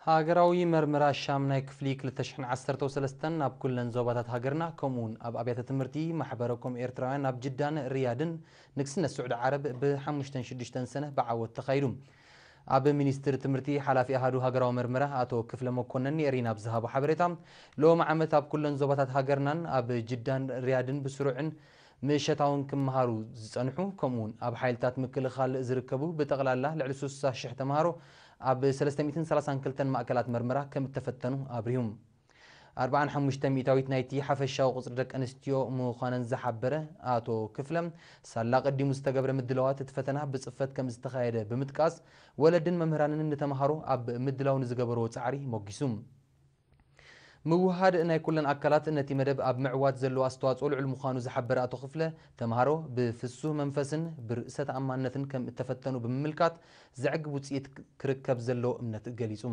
ሃገራዊ መርመራ ሻምናይ ክፍሊ ክልተ ሽሕን ዓሰርተው ሰለስተን ኣብ ኩለን ዞባታት ሃገርና፣ ከምኡውን ኣብ ኣብያተ ትምህርቲ ማሕበረኮም ኤርትራውያን ኣብ ጅዳን ሪያድን ንግስነት ስዑዲ ዓረብ ብሓሙሽተን ሽዱሽተን ሰነ ብዓወት ተኻይዱ። ኣብ ሚኒስትሪ ትምህርቲ ሓላፊ ኣሃዱ ሃገራዊ መርመራ ኣቶ ክፍለ መኮነን ንኤሪና ኣብ ዝሃቦ ሓበሬታ፣ ሎም ዓመት ኣብ ኩለን ዞባታት ሃገርናን ኣብ ጅዳን ሪያድን ብስሩዕን ምሸታውን ክመሃሩ ዝጸንሑ፣ ከምኡውን ኣብ ሓይልታት ምክልኻል ዝርከቡ ብጠቕላላ ልዕሊ ስሳ ሽሕ ተምሃሮ ኣብ ሰለስተ ሚእትን ሰላሳን ክልተን ማእከላት መርመራ ከም እተፈተኑ ኣብሪሁ። ኣርብዓን ሓሙሽተ ሚእታዊት ናይቲ ሓፈሻዊ ቁጽሪ ደቂ ኣንስትዮ ምዃነን ዝሓበረ ኣቶ ክፍለ፣ ሳላ ቀዲሙ ዝተገብረ ምድላዋት እቲ ፈተና ብጽፈት ከም ዝተኻየደ ብምጥቃስ፣ ወለድን መምህራንን ንተምሃሮ ኣብ ምድላው ንዝገበርዎ ጻዕሪ ሞጊሱ። ምውሃድ ናይ ኩለን ኣካላት ነቲ መደብ ኣብ ምዕዋት ዘለዎ ኣስተዋጽኦ ልዑል ምዃኑ ዝሓበረ ኣቶ ክፍለ፣ ተምሃሮ ብፍሱህ መንፈስን ብርእሰ ተኣማንነትን ከም እተፈተኑ ብምምልካት፣ ዘዕግብ ውጽኢት ክርከብ ዘለዎ እምነት ገሊጹ።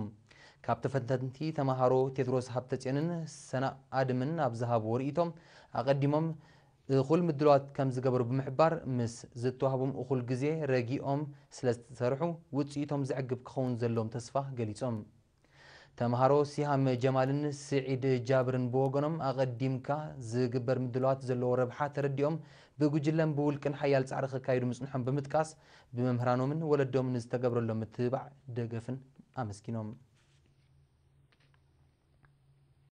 ካብ ተፈተንቲ ተምሃሮ ቴድሮስ ሃብተጽዮንን ሰና ኣድምን ኣብ ዝሃብዎ ርእይቶ፣ ኣቐዲሞም እኹል ምድላዋት ከም ዝገበሩ ብምሕባር፣ ምስ ዝተዋህቦም እኹል ግዜ ረጊኦም ስለ ዝተሰርሑ፣ ውጽኢቶም ዘዕግብ ክኸውን ዘለዎም ተስፋ ገሊጾም። ተምሃሮ ሲሃም ጀማልን ስዒድ ጃብርን ብወገኖም፣ ኣቐዲምካ ዝግበር ምድላዋት ዘለዎ ረብሓ ተረዲኦም፣ ብጉጅለን ብውልቅን ሓያል ጻዕሪ ከካይዱ ምጽንሖም ብምጥቃስ፣ ብመምህራኖምን ወለዶምን ንዝተገብረሎም ምትብባዕ ደገፍን ኣመስጊኖም።